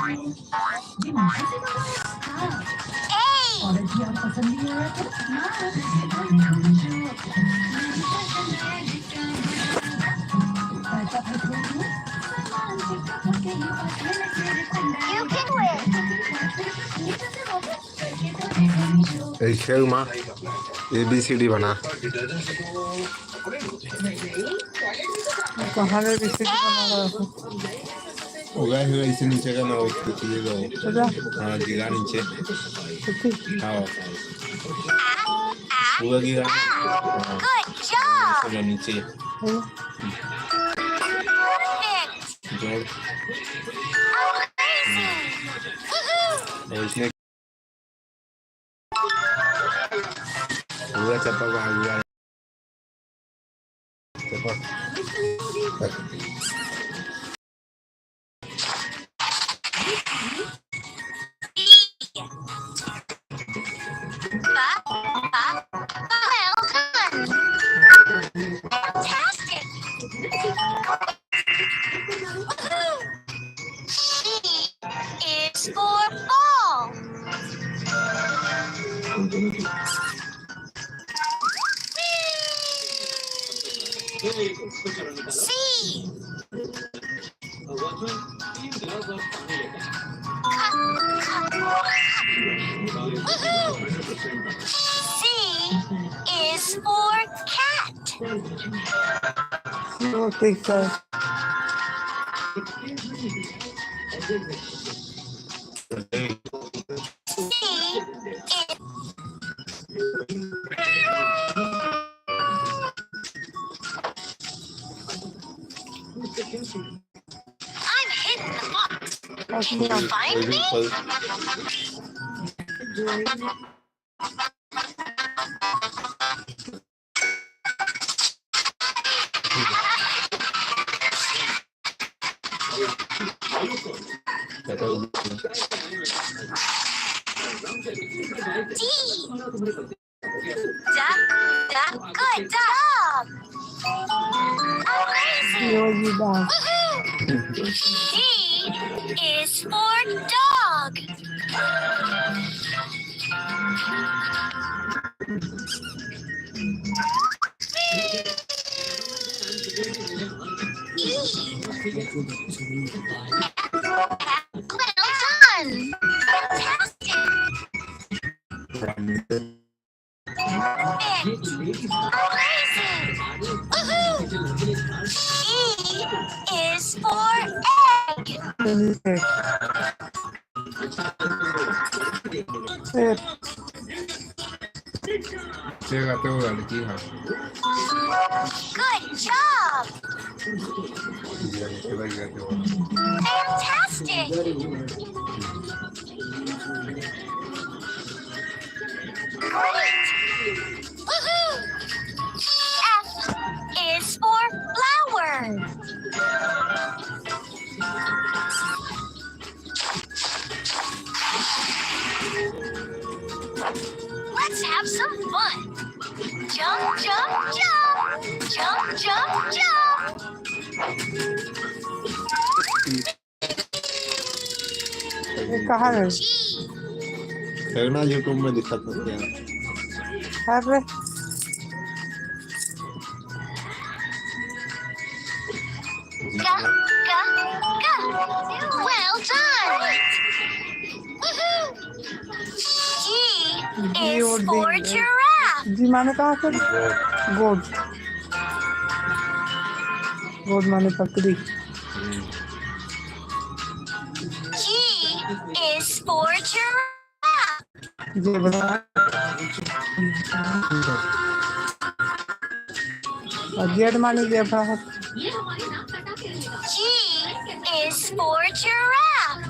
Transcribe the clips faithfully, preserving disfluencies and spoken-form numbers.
A. You can win. ए खेल मा A B C D बना। कहाँ ले A B C D बना रहा है? होगा ही वैसे नीचे का ना, वो खींच ले जाओ। अच्छा। हाँ, गिरा नीचे। सच्ची? हाँ। पूरा गिरा। हाँ। Good job. ऐसे नीचे। हम्म। Perfect. जोड़। Amazing. Woohoo. और इसने पूरा चप्पल का हुआ है। चप्पल। Well done. Fantastic. Woohoo. C is for ball. C. Woohoo. C is for cat. No, teacher. C is I'm hidden in the box. Can you find me? D. Duck, duck, good dog. Amazing. Woohoo. D is for dog. E. Well done. Fantastic. Perfect. Amazing. Woohoo. E is for egg. Good job. Fantastic. Great. Woohoo. F is for flower. Let's have some fun. Jump, jump, jump. Jump, jump, jump. ये कहाँ है? G. फिर ना YouTube में दिखा सकते हैं। अरे। Ga, ga, ga. Well done. Woohoo. G is for giraffe. G माने कहाँ से? Goat. Goat माने बकरी। G is for giraffe. Zebra. और Z माने zebra है। G is for giraffe.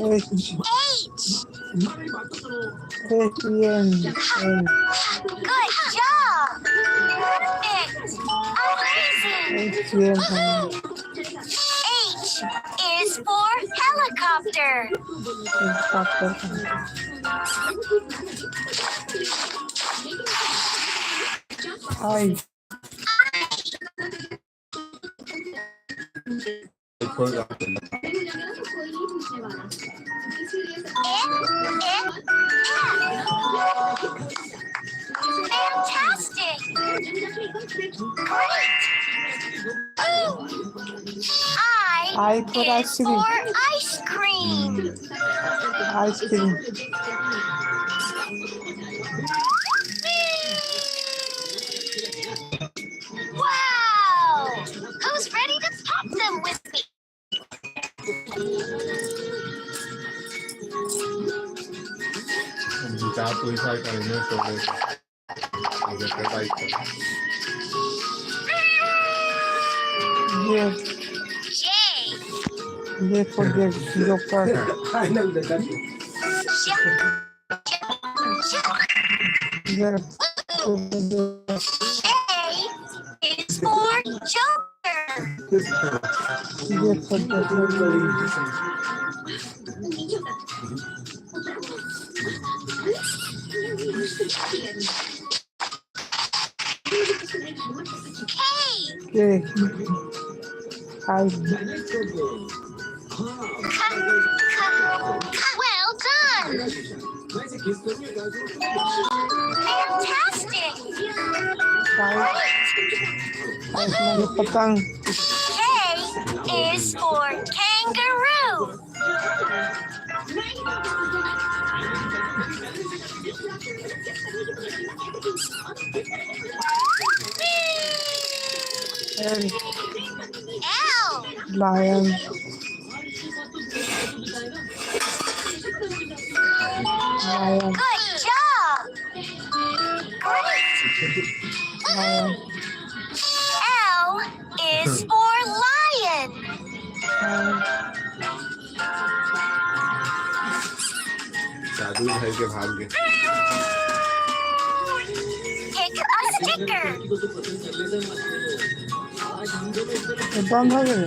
H. H. H E N. Good job. Perfect. Amazing. H E N. Woohoo. H is for helicopter. Helicopter. I. Fantastic! Great! Ooh. I I for is ice cream. For ice cream. Ice cream. Wow! Who's ready to pop them with me? Kita tuh saya kayaknya sore. Ada terbaik. Yes. Yay! Yes, for the Joker. Final the country. Yes. J is for Joker. Yes, for Joker. K. K. I. Well done. Fantastic. Right. Woohoo. K is for kangaroo. L. Lion. Lion. Good job. Great. Lion. L is for lion. Lion. जादू घर के भाग गए। Pick a sticker. बंद हो गए।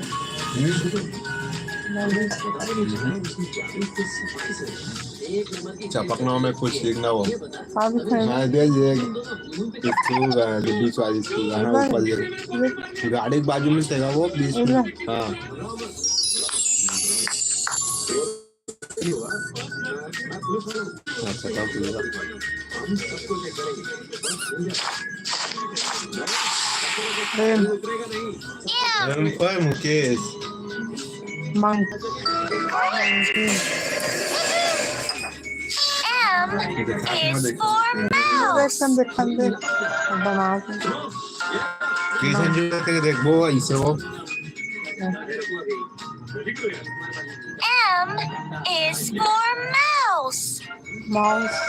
चपकना में कुछ सीखना वो। हाँ, भी खाएंगे। हाँ, दे ये स्कूल है, जो बीच वाली स्कूल है, हाँ, ऊपर ये। गाड़ी के बाजू में सेगा वो बीच में। हाँ। अच्छा, तब ठीक है। M. M for Mukesh. Monk. M is for mouse. देख, हम देख, हम देख। बना के। पीछे जो तेरे देख, वो ऐसे वो। M is for mouse. Mouse.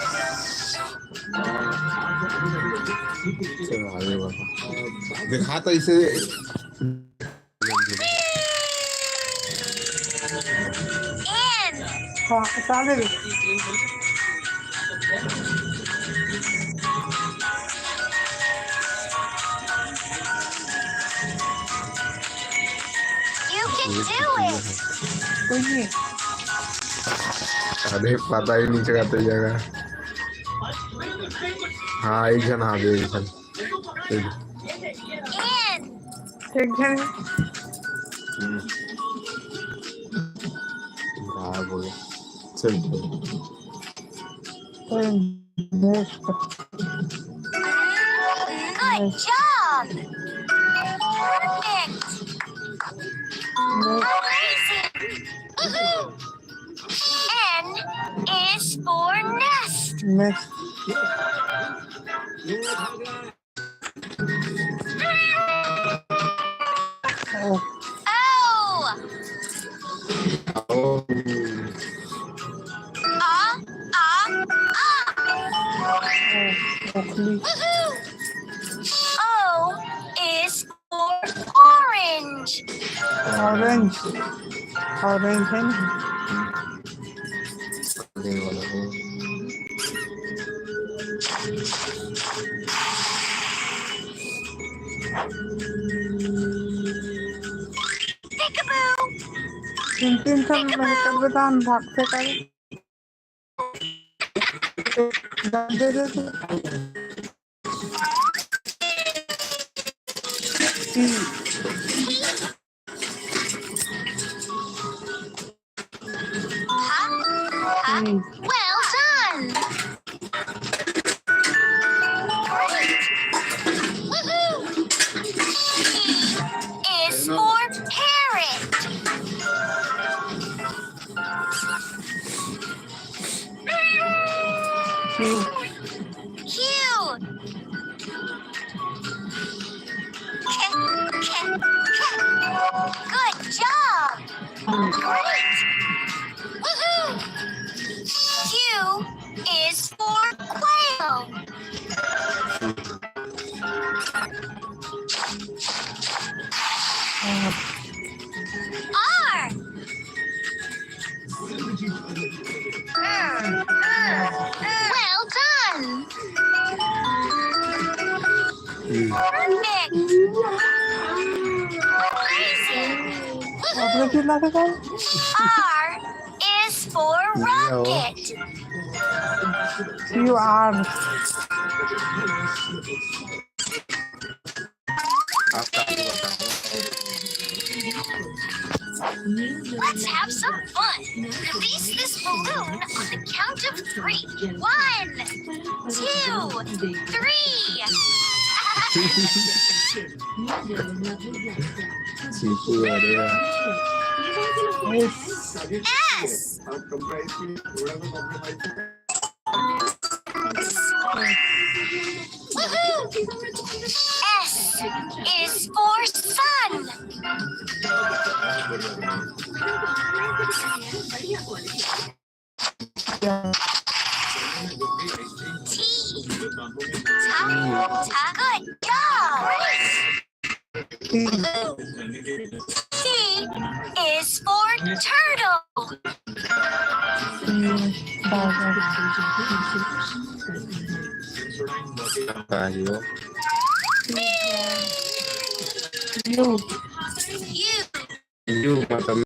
चलो, आगे बढ़ो। दिखा तो इसे। N. हाँ, हटा दे। You can do it. कोई नहीं। अरे, पता ही नहीं चला तो जाएगा। हाँ, एक जन आ गया, एक जन। एक जन। एक जन। हम्म। हाँ, बोलो। चल। कोई नहीं। Good job. Perfect. Amazing. Woohoo. N is for nest. Nest. Oh. O. O. A, a, a. Oh, broccoli. Woohoo! O is for orange. Orange. Orange है ना? Peekaboo! तीन तीन सौ में कर बता, हम भागते करें। दे दे दे। Well done! Great! Woohoo! P is for parrot. Q. K, K, K. Good job. Great. Woohoo. Q is for quail. R. Well done. Perfect. Amazing. आपने कितना का? R is for rocket. You are. Let's have some fun. Release this balloon on the count of three. One, two, three. S. Woohoo! S is for sun. T. Ta, ta, good job. T is for turtle. U. U. U मतलब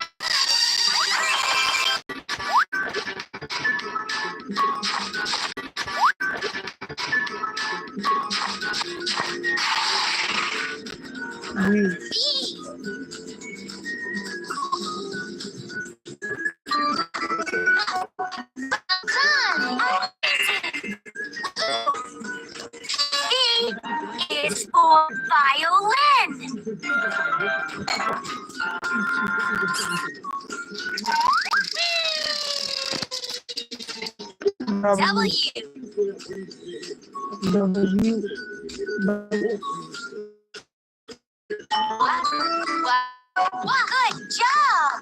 V is for violin. W. W. Good job.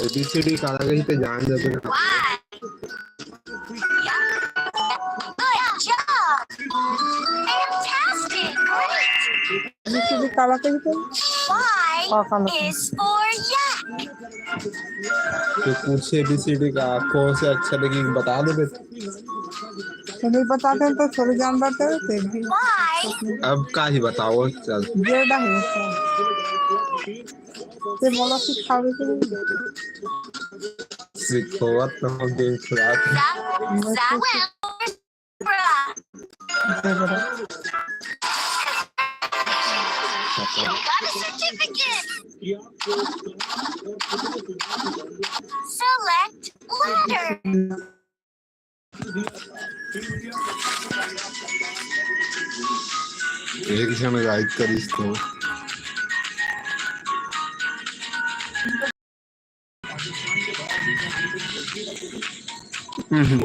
A B C D काला कहिथे जान जाबे ना। Good job. Fantastic. Great. A B C D काला कहिथे? Y is for yak. तो कुछ एबीसीडी का कौन से अक्षर की बता दे बेटा। तो नहीं बताते हैं तो थोड़ी जान पाते हैं, फिर भी। Y. अब का ही बताओ, चल। जेड है। ते बोला सिखावे के लिए। सिखोवत तो हम दिन खुराक। Za, za, well, bra. You got a certificate. Select letter. एक झन राइट करिस तो। हम्म।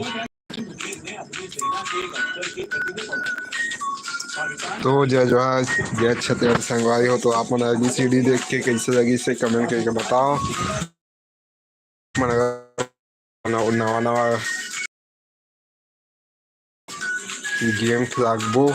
तो जय जोहार, जय छत्तीसगढ़ संगवारी हो, तो आप मन एबीसीडी देख के कैसे लगिस हे कमेंट करके बताओ। मन अगर नवा नवा गेम खेलबो।